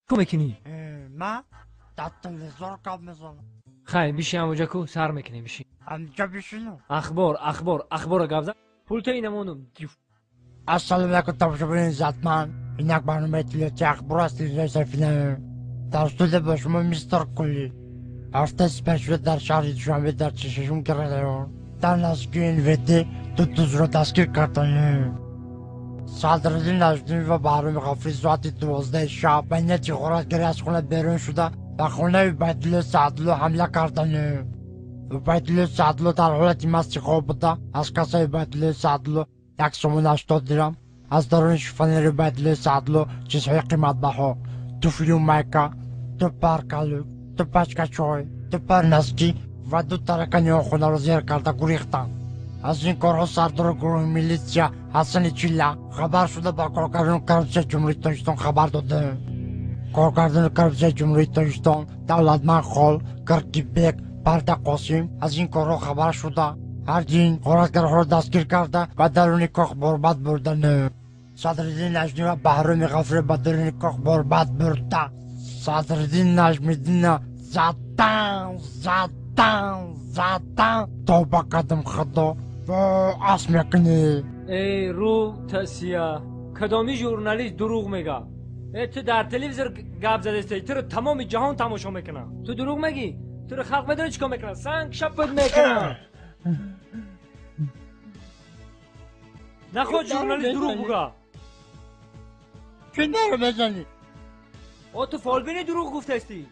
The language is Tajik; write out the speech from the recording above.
Ку мекунӣ? Ма дар телевизор гап мезанам. Хай, биши ҳамоҷа, ку сар мекунӣ, биши. Ҳамҷа бишинам? Ахбор, ахбор, ахбора гап зан. Пулта инамонум. Ассалому алайкум, тамошобинони иззатманд. Инак барномаи иттилоотии ахбор аз телевизиони Сафина. Дар студия бо шумо мистер Кулли. Ҳафтаи сипаришуда дар шаҳри Душанбе дар 46 район дар наздикии НВД ду дузро дастгир карданд. Садриддин Наҷмиддин ва Баҳроми Ғафурӣ соати 12 шаб ба нияти ғоратгарӣ аз хона берун шуда, ба хонаи Убайдулло Саъдулло ҳамла карданд. Убайдулло Саъдулло дар ҳолати масти хоб буда, аз кассаи Убайдулло Саъдулло 1 сомон 80 дирам, аз даруни шифонери Убайдулло Саъдулло чизҳои қиматбаҳо: туфлию майка, ду пар калук, ду пачка чой, ду пар носки ва ду таракани он хонаро зер карда гурехтанд. Аз ин корҳо сардори гурӯҳи милитсия Ҳасани Чилла хабар шуда, ба коргардони коррупсияи Ҷумҳурии Тоҷикистон хабар доданд. Коргардони коррупсияи Ҷумҳурии Тоҷикистон Давлатманд Хол, Киркибек, Парда Қосим аз ин корҳо хабар шуда, ҳардин ғоратгарҳоро дастгир карда, ба даруни кох борбад бурданд. Садриддин Наҷмиддин ва Баҳроми Ғафурӣ ба даруни кох борбад бурда, Садриддин Наҷмиддинна задан, задан, задан. Тавба кардам, Худо, ас мекунӣ. Эй, рӯ тасия, кадоми журналист дурӯғ мега? Э, ту дар телевизор гап задестӣ, туро тамоми ҷаҳон тамошо мекунад, ту дурӯғ мегӣ? Туро халқ медонӣ чӣ кор мекунад? Санг шаппат мекунад. Наход журналист дурӯғ буга. Чӣ наро мезанӣ? О, ту фолбини, дурӯғ гуфтастӣ.